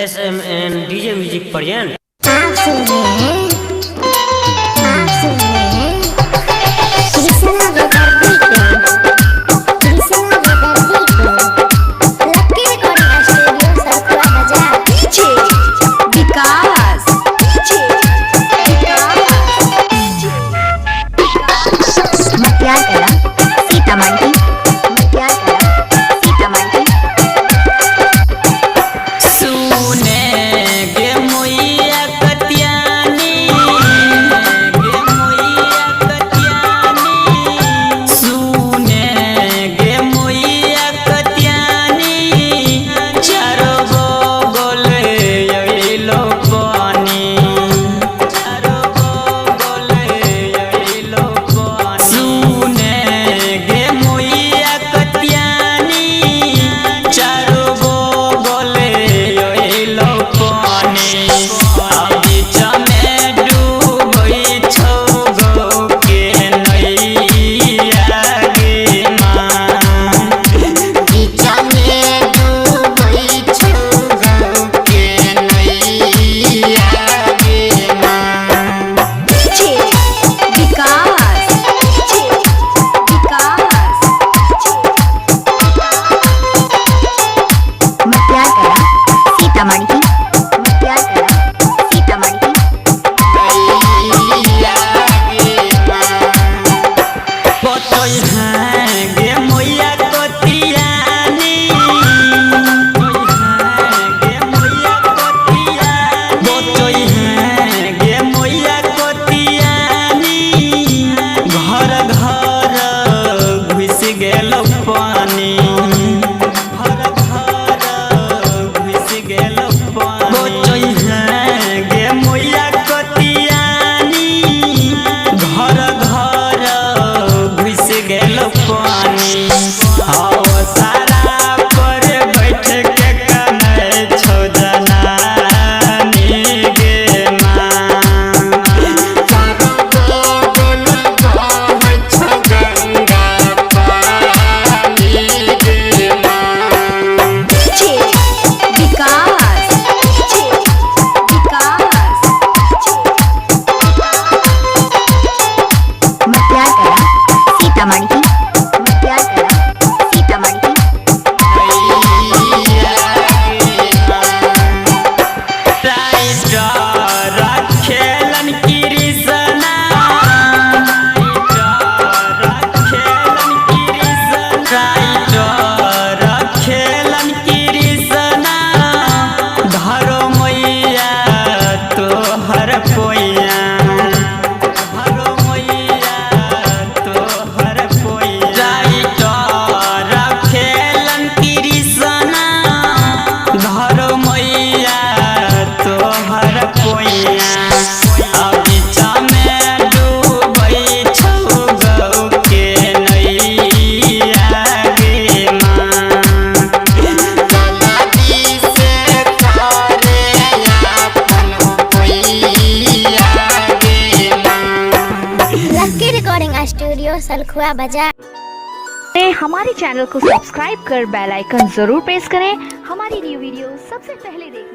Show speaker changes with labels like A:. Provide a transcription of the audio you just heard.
A: S M N DJ music present.
B: आप सुन रहे हैं, आप सुन रहे हैं कृष्णा बेदर्दी को, कृष्णा बेदर्दी को। लक्की रिकॉर्डिंग स्टूडियो, सरकुआ बाजार।
C: डीजे विकास, डीजे विकास, मटियार, सीतामढ़ी, मटियार, सीतामढ़ी।
D: सुने गे मोइया कतियानी, गे मोइया कतियानी, सुने गे मोइया कतियानी, चारो बगल अइलो पानी, चारो बगल अइलो पानी। सुने गे मोइया कतियानी, चारो बगल अइलो पानी, बीचमे डूबै छौ गौ के नैया गे माँ।
C: डीजे विकास, डीजे विकास, मटियार, सीतामढ़ी, मटियार, सीतामढ़ी।
D: बतै हैं गे मोइया कतियानी, गे मोइया कतियानी, बतै हैं गे मोइया कतियानी, घर घर घुसि गेल पानी, घर घर घुसि गेल पानी। बतै हैं गे मोइया कतियानी, घर घर घुसि गेल पानी। हाओ सारा पर बैठ के कनै छौ जनानी गे माँ।
C: डीजे विकास, डीजे विकास, मटियार, सीतामढ़ी, मटियार, सीतामढ़ी।
D: राइटर खेलन कृष्णा, खेलन कृष्णा, राइटर खेलन कृष्णा, धरो मैया तोहर पोइया, धरो मैया तोहर पोइया। राइटर खेलन कृष्णा, धरो मैया तोहर पोइया, बीचमे डूबै छौ गौ के नैया गे माँ।
B: लक्की रिकॉर्डिंग स्टूडियो, सलखुआ बाजार।
E: हमारे चैनल को सब्सक्राइब कर बेल आइकन जरूर प्रेस करें हमारी न्यू वीडियो सबसे पहले देखने।